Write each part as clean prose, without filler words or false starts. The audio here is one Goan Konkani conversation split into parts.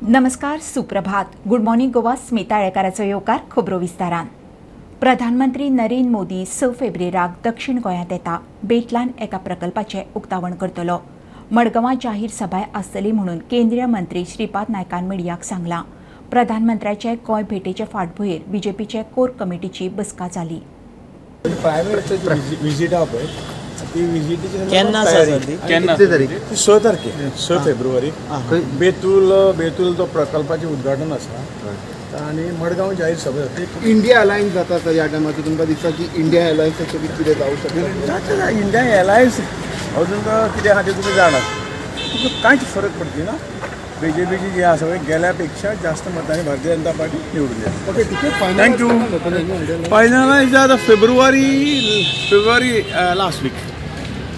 नमस्कार, सुप्रभात. गुड मॉर्निंग गोवा, स्मिता आळेकाराचो येवकार खबरो विस्तारान. प्रधानमंत्री नरेंद्र मोदी 6 फेब्रुवारीक दक्षिण गोंयांत येता. बेतलान एका प्रकल्पाचें उक्तावण करतलो. मडगांवां जाहीर सभाय आसतली म्हणून केंद्रीय मंत्री श्रीपाद नायकान मिडियाक सांगलां. प्रधानमंत्र्याचे गोंय भेटेचे फाटभुंयेर बीजेपीचे कोर कमिटीची बसका जाली. प्रायम मिनिस्टरची विजीट आहा पळय, ती विजिटीची केन्ना तारीख 6 तारखे, 6 फेब्रुवारी बेतूल बेतूल तो प्रकल्पाचें उद्घाटन आसा आनी मडगांव जाहीर सभा जाता. इंडिया अलायन्स जाता सर ह्या टायमाचेर तुमकां दिसता की इंडिया अलायन्साचें बी कितें जावं शकता? इंडिया अलायन्स अजून कितें आहा तें तुमी जाणात, तुका कांयच फरक पडची ना. बीजेपीची जी आसा पळय गेल्या पेक्षा जास्त मतांनी भारतीय जनता पार्टी निवडून येता. ओके, ठीक आहे. Thank you. Finalise जाता फेब्रुवारी लास्ट वीक.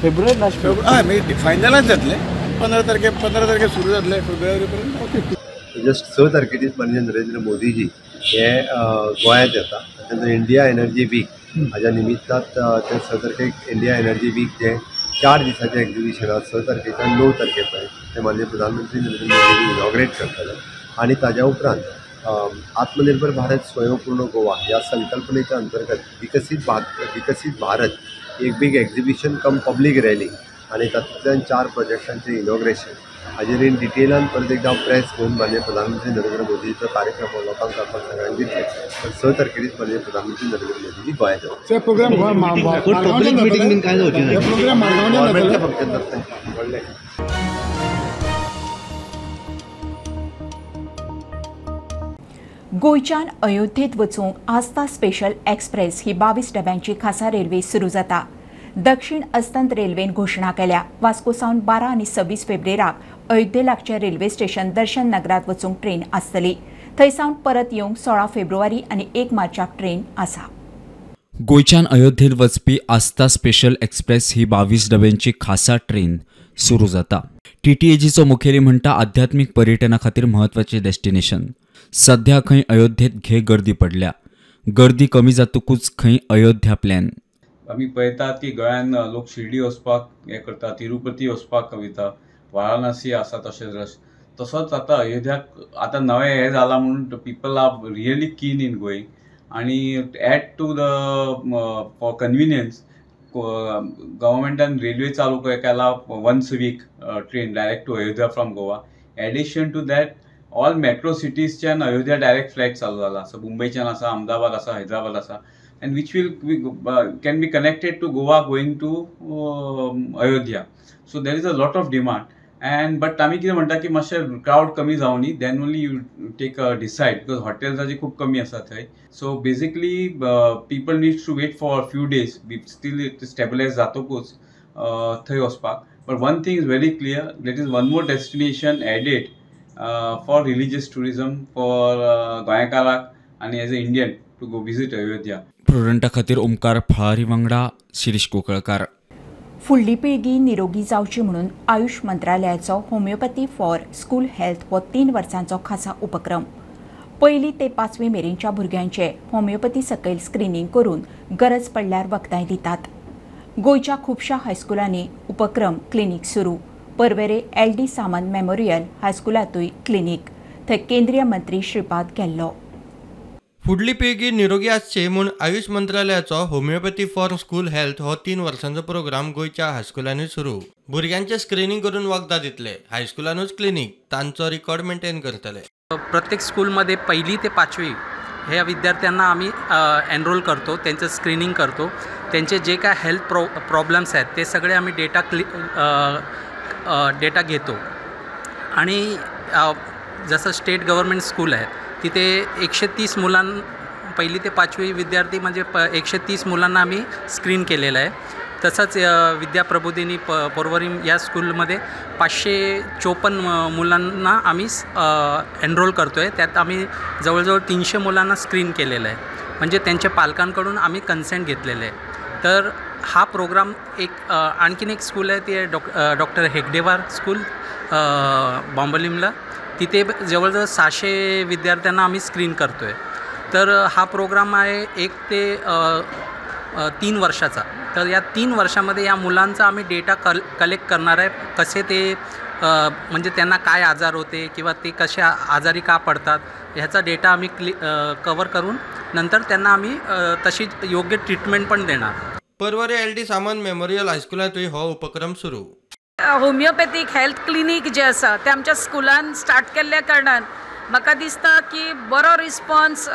फेब्रुवारी लास्ट हय, मागीर फायनलायज जातलें 15 तारखे, 15 तारखे सुरू जातलें फेब्रुवारी पर्यंत. ओके, जस्ट 6 तारखेच माननीय नरेंद्र मोदीजी हे गोंयांत येता. तेन्ना इंडिया एनर्जी वीक हाज्या निमित्तान ते 6 तारखेक इंडिया एनर्जी वीक जें 4 दिसाचें एक्झिबिशन आसा 6 तारखेच्यान 9 तारखे पर्यंत ते माननीय प्रधानमंत्री नरेंद्र मोदीजी इनॉग्रेट करतले. आनी ताज्या उपरांत आत्मनिर्भर भारत स्वयंपूर्ण गोवा ह्या संकल्पनेच्या अंतर्गत विकसीत भारत एक big exhibition cum public rally आनी तातूंतल्यान 4 प्रोजेक्टांचें इनॉग्रेशन हाजेर इन डिटेलान परत एकदा प्रेस घेवन माननीय प्रधानमंत्री नरेंद्र मोदीचो कार्यक्रम लोकांक कळपाक सगळ्यांक दितले. तर 6 तारखेरीच माननीय प्रधानमंत्री नरेंद्र मोदीजी गोंयांत येता. प्रोग्राम फंक्शन जातलें व्हडलें. गोंयच्यान अयोध्येत वचूंक आस्था स्पेशल एक्सप्रेस ही 22 डब्यांची खासा रेल्वे सुरू जाता. दक्षिण अस्तंत रेल्वेन घोशणा केल्या. वास्को सावन 12 आनी 26 फेब्रुवारीक अयोध्ये लागचे रेल्वे स्टेशन दर्शन नगरात वचूंक ट्रेन आसतली. थंय सावन परत येवंक 16 फेब्रुवारी आनी 1 मार्चाक ट्रेन आसा. गोंयच्यान अयोध्येत वचपी आस्था स्पेशल एक्सप्रेस ही 22 डब्यांची खासा ट्रेन सुरू जाता. टीटीएजीचो मुखेली म्हणटा आध्यात्मीक पर्यटना खातीर म्हत्वाचें डेस्टिनेशन. सध्या खंय अयोध्येत घे गर्दी पडल्या. गर्दी कमी जातकूच खंय अयोध्या प्लॅन. आमी पळयतात की गोंयान लोक शिर्डी वचपाक हें करता, तिरुपती वचपाक वयता, वाराणसी आसा तशेंच रश. तसोच आतां अयोध्याक आतां नवें हें जालां म्हणून people are really keen in going. आनी add to the for convenience गव्हर्मेंटान रेल्वे चालू केला once a week train direct to Ayodhya from Goa. Addition to that all metro सिटीजच्यान Ayodhya direct flight चालू जाला. सो मुंबयच्यान आसा, अहमदाबाद आसा, हैदराबाद आसा, and which will can be connected to Goa going to Ayodhya. So there is a lot of demand. And but आमी कितें म्हणटा की मातशें क्रावड कमी जावनी, then only you take a decide, because हॉटेल्साची खूब कमी आसा थंय. So basically people needs to wait for few days, still stabilise जातकूच थंय वचपाक. But one thing is very clear, that is one more destination added for religious tourism for गोंयकाराक आनी as a Indian to go visit Ayodhya. प्रुडंटा खातीर ओमकार फळारी वांगडा शिरीष कोकळकार. फुडली पिळगी निरोगी जावची म्हणून आयुष मंत्रालयाचो होमिओपॅथी फॉर स्कूल हेल्थ हो 3 वर्सांचो खासा उपक्रम. पयली ते 5वी मेरेनच्या भुरग्यांचे होमिओपॅथी सकयल स्क्रिनींग करून गरज पडल्यार वखदांय दितात. गोंयच्या खुबश्या हायस्कुलांनी उपक्रम क्लिनीक सुरू. पर्वेरे LD Samant memorial हायस्कुलांतूय क्लिनीक. थंय केंद्रीय मंत्री श्रीपाद गेल्लो. फुडली पिळगी निरोगी आसची म्हूण आयुष मंत्रालयाचो होमिओपॅथी फॉर स्कूल हेल्थ हो 3 वर्सांचो प्रोग्राम गोंयच्या हायस्कुलांनी सुरू. भुरग्यांचें स्क्रिनींग करून वखदां दितले, हायस्कुलानूच क्लिनीक, तांचो रिकॉर्ड मेंटेन करतले. प्रत्येक स्कूलमध्ये 1ली ते 5वी ह्या विद्यार्थ्यांना आम्ही एनरोल करतो, त्यांचं स्क्रिनिंग करतो, त्यांचे जे काय हेल्थ प्रॉब्लेम्स आहेत ते सगळे आम्ही डेटा घेतो. आणि जसं स्टेट गव्हर्मेंट स्कूल आहे तिथे 130 मुलां 1ली ते 5वी विद्यार्थी म्हणजे 130 मुलांना आम्ही स्क्रीन केलेलं आहे. तसंच विद्याप्रबोधिनी पोरवरीम या स्कूलमध्ये 554 मुलांना आम्ही एनरोल करतो आहे. त्यात आम्ही जवळजवळ 300 मुलांना स्क्रीन केलेलं आहे, म्हणजे त्यांच्या पालकांकडून आम्ही कन्सेंट घेतलेलं आहे. तर हा प्रोग्राम एक आणखीन एक स्कूल आहे ती आहे डॉक्टर हेगडेवार स्कूल बांबोलिमला, तिथे जवळजवळ 600 विद्यार्थ्यांना आम्ही स्क्रीन करतो आहे. तर हा प्रोग्राम आहे 1 ते 3 वर्षाचा. तर या 3 वर्षामध्ये या मुलांचा आम्ही डेटा कलेक्ट करणार आहे, कसे ते म्हणजे त्यांना काय आजार होते किंवा ते कसे आजारी का पडतात ह्याचा डेटा आम्ही कवर करून नंतर त्यांना आम्ही तशी योग्य ट्रीटमेंट पण देणार. पर्वरी एल.डी. सामंत मेमोरियल हायस्कुलांतूय हो उपक्रम सुरू. होमिओपॅथीक हेल्थ क्लिनीक जे आसा ते आमच्या स्कुलान स्टार्ट केल्ल्या कारणान म्हाका दिसता की बरो रिस्पॉन्स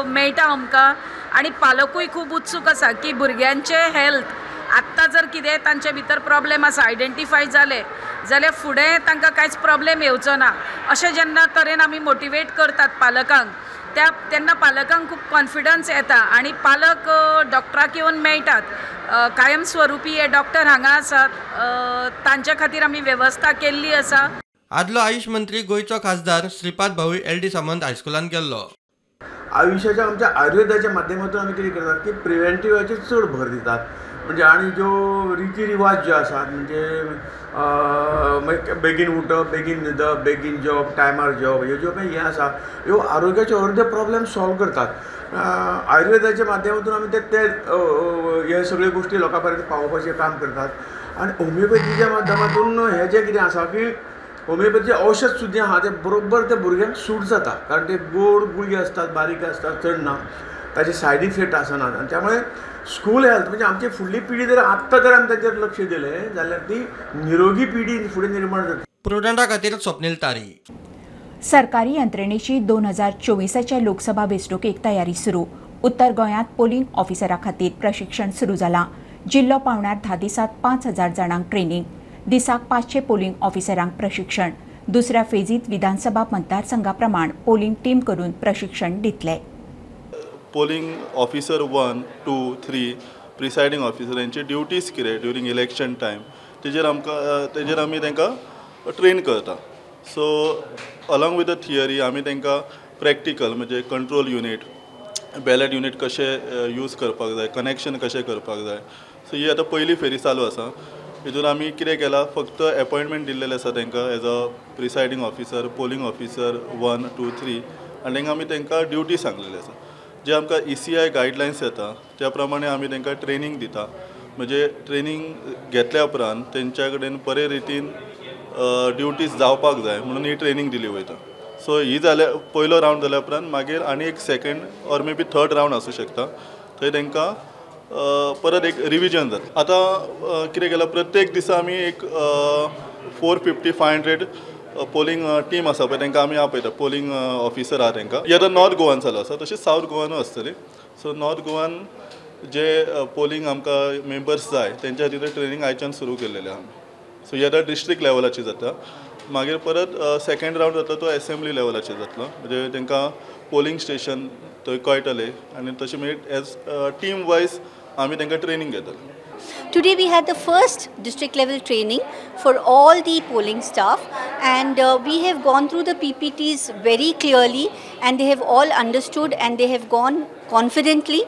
मेळटा आमकां आनी पालकूय खूब उत्सूक आसा की भुरग्यांचे हेल्थ आत्तां जर कितें तांचे भितर प्रॉब्लेम आसा आयडेंटिफाय जाले जाल्यार फुडें तांकां कांयच प्रॉब्लेम येवचो ना अशें जेन्ना तरेन आमी मोटिवेट करतात पालकांक त्या तेन्ना पालकांक खूब कॉन्फिडन्स येता आनी पालक डॉक्टराक येवन मेळटात. कायमस्वरुपी हे डॉक्टर हांगा आसात, तांच्या खातीर आमी वेवस्था केल्ली आसा. आदलो आयुष मंत्री गोंयचो खासदार श्रीपाद भाऊ एल.डी. सामंत हायस्कुलांत गेल्लो. आयुष्याच्या आमच्या आयुर्वेदाच्या माध्यमातून आमी कितें करतात की प्रिवेंटिवाचेर चड भर दितात, म्हणजे आनी ज्यो रिती रिवाज जे आसात म्हणजे बेगीन उठप, बेगीन न्हिदप, बेगीन जेवप, टायमार जेवप, ह्यो ज्यो हें आसा ह्यो आरोग्याच्यो अर्दे प्रॉब्लेम सॉल्व करतात. आयुर्वेदाच्या माध्यमातून आमी ते हे सगळ्यो गोश्टी लोकां पर्यंत पावोवपाचें काम करतात. आनी होमिओपॅथीच्या माध्यमातून हें जें कितें आसा की होमिओपॅथीचें औषध सुद्दां आहा तें बरोबर त्या भुरग्यांक सूट जाता, कारण ते गोड गुळी आसतात, बारीक आसतात, चड ना, ताचे सायड इफेक्ट आसनात. आनी त्यामुळे स्कूल हेल्थ म्हणजे आमची फुडली पिढी जर आत्तां जर आमी तांचेर लक्ष दिलें जाल्यार ती निरोगी पिढी फुडें निर्माण जाता. प्रुडंटा खातीर स्वप्नील तारी. सरकारी यंत्रणेची 2024च्या लोकसभा वेंचणुकेक तयारी सुरू. उत्तर गोंयांत पोलिंग ऑफिसरा खातीर प्रशिक्षण सुरू जालां. जिल्लो पावणार 10 दिसांत 5000 जाणांक ट्रेनिंग, दिसाक 500 पोलिंग ऑफिसरांक प्रशिक्षण. दुसऱ्या फेजीत विधानसभा मतदारसंघा प्रमाण पोलिंग टीम करून प्रशिक्षण दितले. पोलिंग ऑफिसर 1, 2, 3 प्रिसायडींग ऑफिसर यांची ड्युटीज कितें ड्युरींग इलेक्शन टायम तेजेर आमकां तेजेर आमी तांकां ट्रेन करता. So along with the theory आमी तांकां प्रॅक्टिकल म्हणजे कंट्रोल युनीट, बॅलट युनीट कशें यूज करपाक जाय, कनेक्शन कशें करपाक जाय. सो ही आतां पयली फेरी चालू आसा. हितून आमी कितें केलां, फक्त एपॉयंटमेंट दिल्लेलें आसा तांकां as a presiding officer, polling officer 1, 2, 3 आनी तांकां आमी तांकां ड्युटी सांगलेली आसा. जे आमकां ECI guidelines येता त्या प्रमाणे आमी तांकां ट्रेनींग दिता. म्हणजे ट्रेनींग घेतल्या उपरांत तेंच्या कडेन बरे रितीन ड्युटीज जावपाक जाय म्हणून ही ट्रेनींग दिली वयता. सो ही जाल्या पयलो रावंड जाल्या उपरांत मागीर आनी एक second or maybe third round आसूं शकता, थंय तांकां परत एक रिविजन जाता. आतां कितें केलां, प्रत्येक दिसा आमी एक 450, 500 पोलिंग टीम आसा पळय तांकां आमी आपयता. पोलिंग ऑफिसर आहा तांकां. ही आतां नॉर्थ गोवान चालू आसा, तशेंच सावथ गोवानूय आसतली. सो नॉर्थ गोवान जे पोलिंग आमकां मेंबर्स जाय तेंच्या खातीर ट्रेनींग आयच्यान सुरू केल्लेलें आहा. सो ही आतां डिस्ट्रिक्ट लेवलाची जाता. मागीर परत सेकेंड रावंड जाता तो एसेंब्ली लेवलाचेर जातलो, म्हणजे तांकां पोलिंग स्टेशन थंय कळटलें आनी तशें मागीर एज टीम वायज आमी तांकां ट्रेनींग घेतले. Today we had the first district level training for all the polling staff, and we have gone through the PPTs very clearly, and they have all understood and they have gone confidently,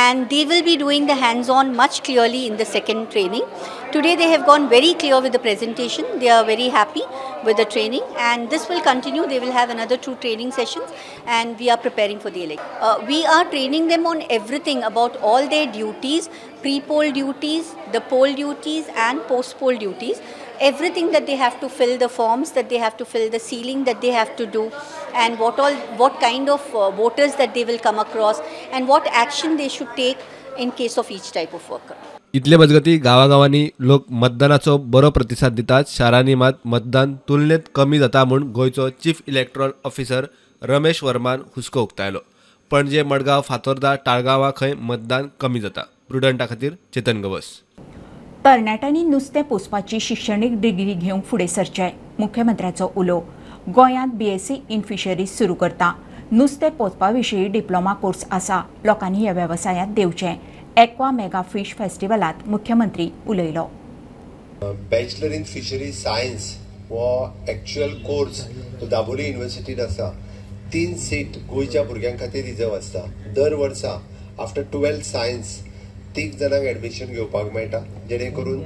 and they will be doing the hands-on much clearly in the second training. Today they have gone very clear with the presentation. They are very happy with the training, and this will continue. They will have another 2 training sessions, and we are preparing for the election. We are training them on everything about all their duties, pre-poll duties, the poll duties and post-poll duties. Everything that they have to fill, the forms that they have to fill, the sealing that they have to do, and what kind of voters that they will come across, and what action they should take in case of each type of worker. इतले मजगती गांवागांवांनी लोक मतदानाचो बरो प्रतिसाद दितात. शारांनी मात मतदान तुलनेत कमी जाता म्हूण गोंयचो चीफ इलेक्ट्रॉन ऑफिसर रमेश वर्मान हुस्को उक्तायलो. पणजे, मडगांव, फातोर्दा, ताळगांवां खंय मतदान कमी जाता. प्रुडंटा खातीर चेतन गवस. तरणाट्यांनी नुस्तें पोसपाची शिक्षणीक डिग्री घेवंक फुडें सरचें, मुख्यमंत्र्याचो उलो. गोंयांत BSc in फिशरीज सुरू करता. नुस्तें पोसपा विशीं डिप्लोमा कोर्स आसा. लोकांनी ह्या वेवसायांत देंवचें. एक्वा मेगा फिश फेस्टिवलांत मुख्यमंत्री उलयलो. बॅचलर इन फिशरीज सायन्स हो एक्चुअल कोर्स तो दाबोली युनिवर्सिटीन आसा. 3 सीट गोंयच्या भुरग्यां खातीर रिजर्व आसता. दर वर्सा आफ्टर 12th science 3 जाणांक एडमिशन घेवपाक मेळटा, जेणे करून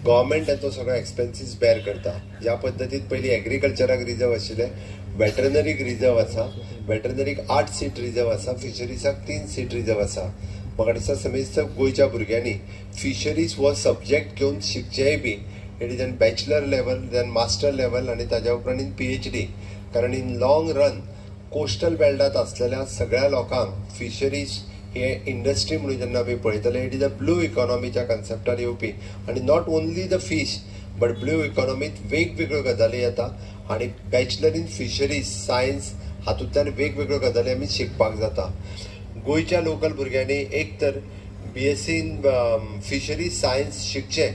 गव्हर्मेंट तांचो सगळो एक्सपेन्सीस बेर करता. ज्या पद्दतीन पयलीं एग्रीकल्चराक रिजर्व आशिल्लें, वेटरनरीक रिजर्व आसा, वेटरनरीक 8 सीट रिजर्व आसा, फिशरीजाक 3 सीट रिजर्व आसा. म्हाका दिसता समेस्त गोंयच्या भुरग्यांनी फिशरीज हो सब्जेक्ट घेवन शिकचेंय बी It is an bachelor level, then master level आनी ताज्या उपरांत इन PhD. कारण इन लॉंग रन कोस्टल बेल्टात आसलेल्या सगळ्या लोकांक फिशरीज हे इंडस्ट्री म्हणून जेन्ना आमी पळयतले, it is a blue इकॉनॉमीच्या कन्सेप्टार येवपी आनी not only the fish but blue इकॉनॉमीत वेगवेगळ्यो गजाली येता आनी बॅचलर इन फिशरीज सायन्स हातूंतल्यान वेगवेगळ्यो गजाली आमी शिकपाक जाता. गोंयच्या लोकल भुरग्यांनी एक तर BSc in fisheries science शिकचें.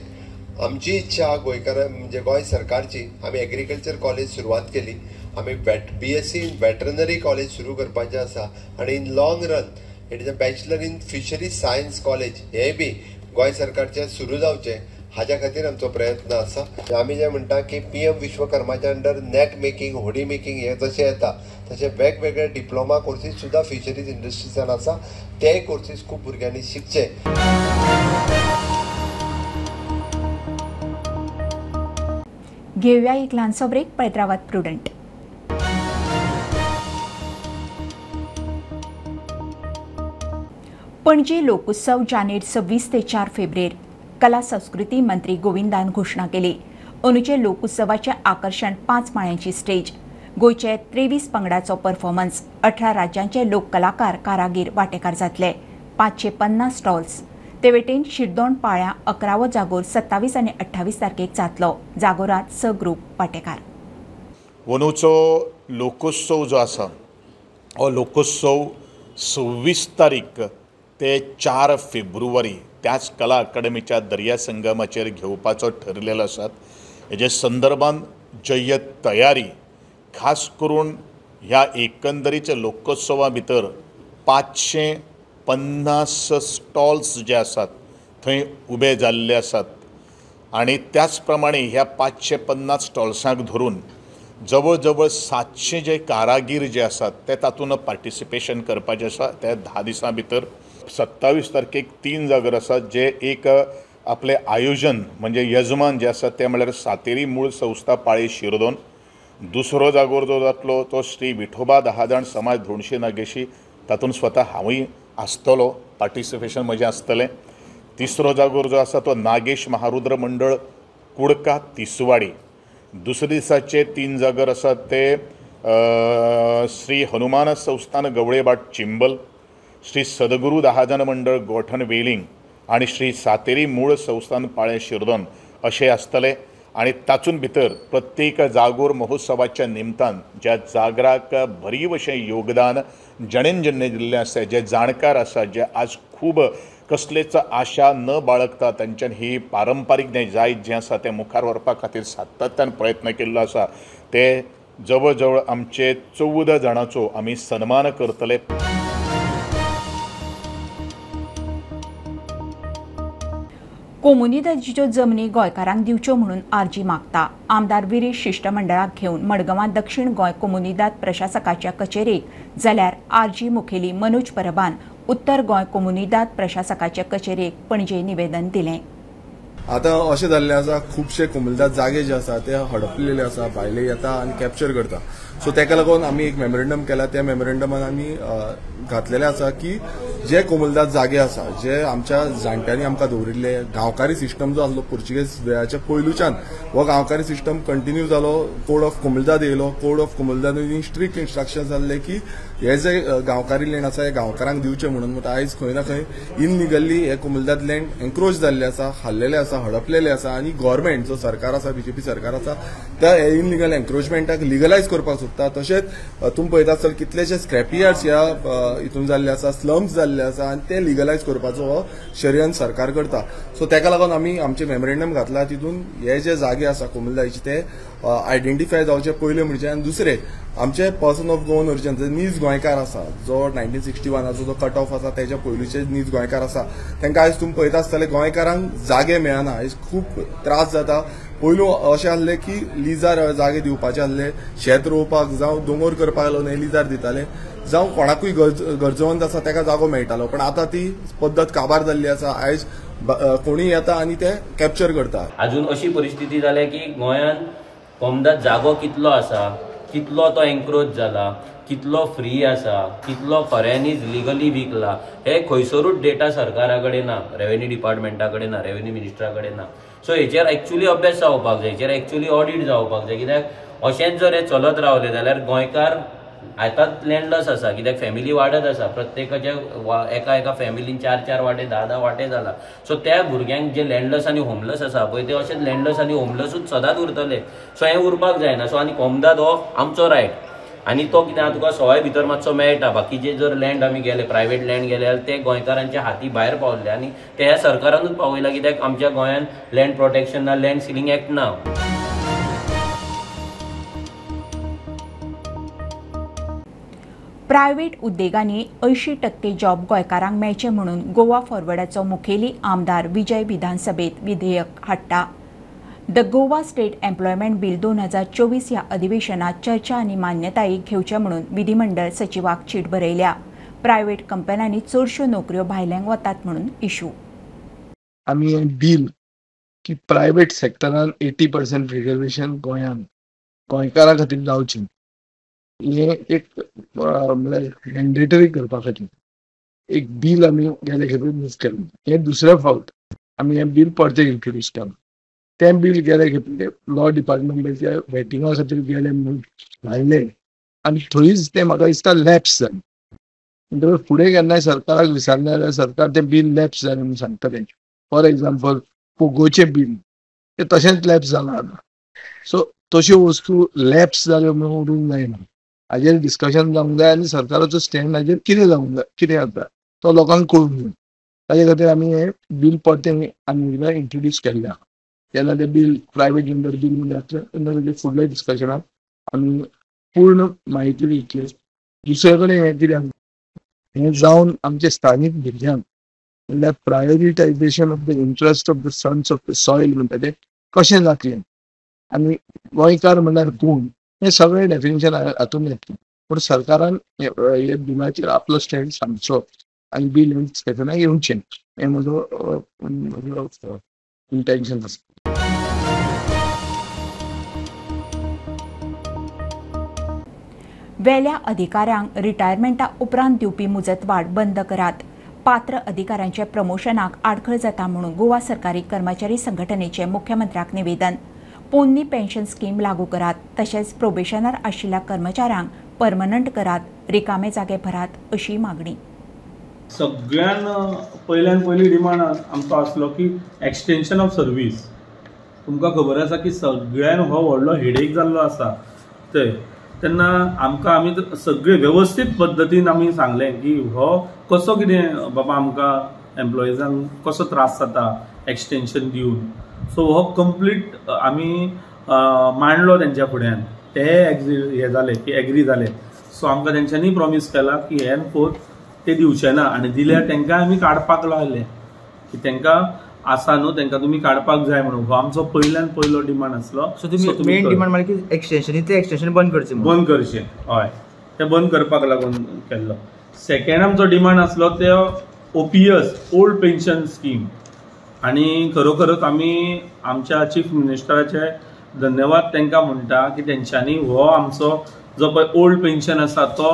आमची इच्छा गोंयकार म्हणजे गोंय सरकारची, आमी एग्रीकल्चर कॉलेज सुरवात केली, आमी BSc in veterinary college सुरू करपाचें आसा आनी in long run it is a bachelor in fisheries science college हें बी गोंय सरकारचें सुरू जावचें हाज्या खातीर आमचो प्रयत्न आसा. आमी जें म्हणटा की PM विश्वकर्माच्या अंडर नॅट मेकिंग, होडी मेकिंग हें जशें येता तशें वेगवेगळे डिप्लोमा कोर्सीस सुद्दां फिशरीज इंडस्ट्रीजान आसा, तेय कोर्सीस खूब भुरग्यांनी शिकचे. घेऊया एक ल्हानसो ब्रेक. पळयत रावात प्रुडंट. पणजी लोकोत्सव जानेर 26 ते 4 फेब्रुवारी कला संस्कृती मंत्री गोविंदान घोशणा केली. अंदूचे लोकोत्सवाचे आकर्षण 5 माळ्यांची स्टेज, गोंयचे 23 पंगडाचो परफॉर्मन्स, 18 राज्यांचे लोक कलाकार कारागीर वांटेकार जातले, 550 स्टॉल्स. ते वटेन शिरदोण पाळ्यां 11वो जागोर 27 आनी 28 तारखेक जातलो. जागोरांत 6 ग्रुप वांटेकार. अंदूचो लोकोत्सव जो आसा हो लोकोत्सव 26 तारीख ते 4 फेब्रुवारी त्याच कला अकादमीच्या दर्या संगमाचेर घेवपाचो ठरलेलो आसा. हेजे संदर्भान जय्यत तयारी खास करून ह्या एकंदरीच्या लोकोत्सवा भितर 550 स्टॉल्स जे आसात थंय उबे जाल्ले आसात आनी त्याच प्रमाणे ह्या 550 स्टॉल्सांक धरून जवळ जवळ 700 जे कारागीर जे आसात ते तातूंत पार्टिसिपेशन करपाचें आसा. त्या 10 दिसां भितर 27 तारखेक 3 जागर आसात जे एक आपलें आयोजन म्हणजे यजमान जे आसा ते म्हळ्यार सातेरी मूळ संस्था पाळी शिरदोन, दुसरो जागोर जो जातलो तो श्री विठोबा दहाजाण समाज धोणशी नागेशी, तातूंत स्वता हांवूय आसतलो, पार्टिसिपेशन म्हजें आसतलें. तिसरो जागोर जो आसा तो नागेश महारुद्र मंडळ कुडका तिसवाडी. दुसरे दिसाचे 3 जागर आसात ते श्री हनुमान संस्थान गवळेबाट चिंबल, श्री सदगुरू दहाजन मंडळ गोठण वेलिंग आनी श्री सातेरी मूळ संस्थान पाळें शिरदोन अशें आसतलें. आनी तातूंत भितर प्रत्येक जागोर महोत्सवाच्या निमतान ज्या जागराक भरीव अशें योगदान जणेन जेन्ना दिल्लें आसा, जे जाणकार आसा, जे आज खूब कसलेच आशा न बाळगता तांच्यान ही पारंपारीक जें जायत जें आसा तें मुखार व्हरपा खातीर सातत्यान प्रयत्न केल्लो आसा, ते जवळ जवळ आमचे 14 जाणांचो आमी सन्मान करतले. कोमुनिदादीच्यो जमनी गोंयकारांक दिवच्यो म्हणून आरजी मागता. आमदार विरीश शिश्टमंडळाक घेवन मडगांवां दक्षिण गोंय कोमुनिदाद प्रशासकाच्या कचेरेक जाल्यार आरजी मुखेली मनोज परबान उत्तर गोंय कोमुनिदाद प्रशासकाचे कचेरेक पणजे निवेदन दिलें. आतां अशें जाल्लें आसा, खुबशे कोमुनिदाद जागे जे आसा ते हडपलेले आसा, भायले येता आनी कॅप्चर करता. सो ताका लागून आमी एक मेमोरेंडम केला. त्या मेमोरेंडमान आमी घातलेलें आसा की जे कोमुनिदाद जागे आसा जे आमच्या जाणट्यांनी आमकां दवरिल्ले, गांवकारी सिस्टम जो आसलो पुर्तुगेज वेळाच्या पयलूच्यान हो गांवकारी सिस्टम कंटिन्यू जालो. कोड ऑफ कोमुनिदाद येयलो, code of comunidade strict instruction जाल्ले की हे जे गांवकारी लँड आसा हे गांवकारांक दिवचे म्हणून. म्हणटा आयज खंय ना खंय इनलिगली हे कोमुनिदाद लँड एन्क्रोच जाल्ले आसा, खाल्लेले आसा, हडपलेले आसा आनी गव्हर्मेंट जो सरकार आसा, बीजेपी सरकार आसा, त्या इनलिगल एन्क्रोचमेंटाक लिगलायज करपाक सोदता. तशेंच तुमी पळयता आसतले कितलेशे स्क्रॅप यार्ड्स ह्या हितून जाल्ले आसा, स्लम्स जाल्ले आसा आनी ते लिगलायज करपाचो हो शर्यंत सरकार करता. सो ताका लागून आमी आमचें मेमोरेंडम घातला, तितून हे जे जागे आसा कोमुनिदादीचे ते आयडेंटिफाय जावचे पयले म्हणजे, आनी दुसरे आमचे पर्सन ऑफ गोवन ओरिजन जे नीज गोंयकार आसा, जो 1961 जो कट ऑफ आसा तेच्या पयलूचे नीज गोंयकार आसा, तांकां आयज तुमी पळयता आसतले गोंयकारांक जागे मेळना, आयज खूब त्रास जाता. पयलू अशें आसलें की लिजार जागे दिवपाचे आसले, शेत रोवपाक जावं दोंगर करपाक लागून हे लिजार दिताले, जावं कोणाकूय गरजेवंत आसा ताका जागो मेळटालो. पण आतां ती पद्दत काबार जाल्ली आसा. आयज कोणीय येता आनी ते कॅप्चर करता. अजून अशी परिस्थिती जाल्या की गोंयांत कोमदाद जागो कितलो आसा, कितलो तो एन्क्रोच जाला, कितलो फ्री आसा, कितलो खऱ्यांनीच लिगली विकला, हे खंयसरूच डेटा सरकारा कडेन ना, रेवेन्यू डिपार्टमेंटा कडेन ना, रेवेन्यू मिनिस्टरा कडेन ना. सो हेचेर एक्चुअली अभ्यास जावपाक जाय, हेचेर एक्चुअली ऑडिट जावपाक जाय, कित्याक अशेंच जर हें चलत रावलें जाल्यार गोंयकार आतांच लँडलस आसा, कित्याक फॅमिली वाडत आसा, प्रत्येकाच्या एका एका फॅमिलीन 4-4 वांटे 10-10 वांटे जाला. सो त्या भुरग्यांक जे लँडलस आनी होमलस आसा पळय ते अशेंच लँडलस आनी होमलसूच सदांच उरतले. सो हें उरपाक जायना. सो आनी कोमदाद हो आमचो रायट आनी तो कितें आहा तुका सवाय भितर मातसो मेळटा. बाकीचे जर लँड आमी गेले प्रायवेट लँड गेले जाल्यार ते गोंयकारांच्या हाती भायर पावल्ले आनी ते ह्या सरकारानूच पावयला, कित्याक आमच्या गोंयांत लँड प्रोटेक्शन ना, लँड सिलिंग एक्ट ना. प्रायव्हेट उद्देगांनी 80% जॉब गोंयकारांक मेळचे म्हणून गोवा फॉरवर्डाचो मुखेली आमदार विजय विधानसभेत विधेयक हाडटा. The Goa state employment bill 2024 ह्या अधिवेशनात चर्चा आनी मान्यताय घेवचे म्हणून विधिमंडळ सचिवाक चीट बरयल्या. प्रायव्हेट कंपन्यांनी चडश्यो नोकऱ्यो भायल्यांक वतात म्हणून इशू. आमी हें बील की प्रायव्हेट सेक्टरान 80% रिजर्वेशन गोंयांत गोंयकारां खातीर जावचें हें एक म्हणल्यार मॅन्डेटरी करपा खातीर एक बील आमी गेले खेपे मूव केलें. हें दुसऱ्या फावट आमी हें बील परतें इंट्रोड्यूस केलां. तें बील गेले खेपे लॉ डिपार्टमेंटाच्या वेटिंगा खातीर गेलें म्हणून घाडलें आनी थंयच तें म्हाका दिसता लॅप्स जालें. म्हणटकच फुडें केन्नाय सरकाराक विचारलें जाल्यार सरकार तें बील लॅप्स जालें म्हणून सांगतलें. फॉर एग्जाम्पल पोगोचें बील तें तशेंच लॅप्स जालां आतां. सो तश्यो वस्तू लॅप्स जाल्यो म्हणून उरूंक जायना. हाजेर डिस्कशन जावंक जाय आनी सरकाराचो स्टँड हाजेर कितें जावंक जाय, कितें जाता तो लोकांक कळूंक जाय. ताजे खातीर आमी हें बील परतें आनी एकदां इंट्रोड्यूस केल्लें आहा. जेन्ना तें बील प्रायवेट मेंबर बील म्हणून जातलें तेन्ना तेजें फुडल्या डिस्कशनाक आमी पूर्ण म्हायती दितले. दुसरे कडेन हें कितें हें जावन आमचे स्थानीक भुरग्यांक म्हणल्यार prioritisation of the interest of the sons of the soil म्हणटा तें कशें जातलें आनी गोंयकार म्हणल्यार कोण हें सगळें डेफिनेशन हातूंत येतलें. पूण सरकारान हे बिलाचेर आपलो स्टँड सांगचो आनी बील डिस्कशनाक येवचें हें म्हजो म्हजो इंटेन्शन आसा. वेल्या अधिकाऱ्यांक रिटायरमेंटा उपरांत दिवपी मुजतवाड बंद करात. पात्र अधिकाऱ्यांच्या प्रमोशनाक आडखळ जाता म्हणून गोवा सरकारी कर्मचारी संघटनेचे मुख्यमंत्र्याक निवेदन. पोन्नी पेन्शन स्कीम लागू करात, तशेंच प्रोबेशनार आशिल्ल्या कर्मचाऱ्यांक परमनंट करात, रिकामे जागे भरात अशी मागणी. सगळ्यान पयल्यान पयली डिमांड आमचो आसलो की एक्सटेन्शन ऑफ सर्वीस. तुमकां खबर आसा की सगळ्यान हो व्हडलो हेडेक जाल्लो आसा ते तेन्ना आमकां आमी सगळे वेवस्थीत पद्दतीन आमी सांगलें की हो कसो कितें बाबा आमकां एम्प्लॉइजांक कसो त्रास जाता एक्सटेन्शन दिवन. सो हो कंप्लीट आमी मांडलो तेंच्या फुड्यान, ते हे जाले की एग्री जाले. सो आमकां तेंच्यांनी प्रॉमीस केला की हेन फोर्थ ते दिवचे ना आनी दिल्यार तेंकां आमी काडपाक लायले की तेंकां आसा न्हू तेंकां तुमी काडपाक जाय म्हणून. हो आमचो पयल्यान पयलो डिमांड आसलो. सो तुमी मेन डिमांड म्हणल्यार की एक्सटेन्शन, ते एक्सटेन्शन बंद करचें, बंद करचें, हय, तें बंद करपाक लागून केल्लो. सेकंड आमचो डिमांड आसलो ते ओपीएस ओल्ड पेन्शन स्कीम. आनी खरोखरच आमी आमच्या चीफ मिनिस्टराचे धन्यवाद तेंकां म्हणटा की तेंच्यांनी हो आमचो जो पळय ओल्ड पेन्शन आसा तो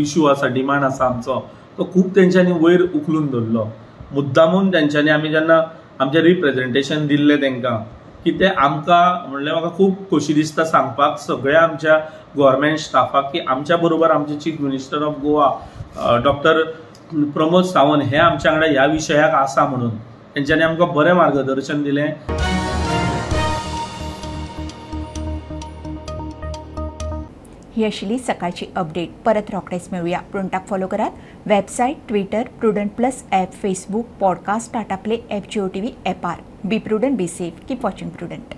इशू आसा, डिमांड आसा आमचो, तो खूब तेंच्यांनी वयर उखलून धरलो. मुद्दामून तेंच्यांनी आमी जेन्ना आमचें रिप्रेजेंटेशन दिल्लें तेंकां की ते आमकां म्हणल्यार म्हाका खूब खोशी दिसता सांगपाक सगळ्या आमच्या गव्हर्मेंट स्टाफाक की आमच्या बरोबर आमचे chief minister of Goa doctor Pramod Sawant हे आमच्या वांगडा ह्या विशयाक आसा म्हणून तेंच्यांनी आमकां बरें मार्गदर्शन दिलें. ही आशिल्ली सकाळची अपडेट. परत रोखडेच मेळुया. प्रुडंटाक फॉलो करात website, Twitter, Prudent plus app, Facebook, podcast, Tata Play app, Jio TV ॲपार. Be prudent, be safe, keep watching Prudent.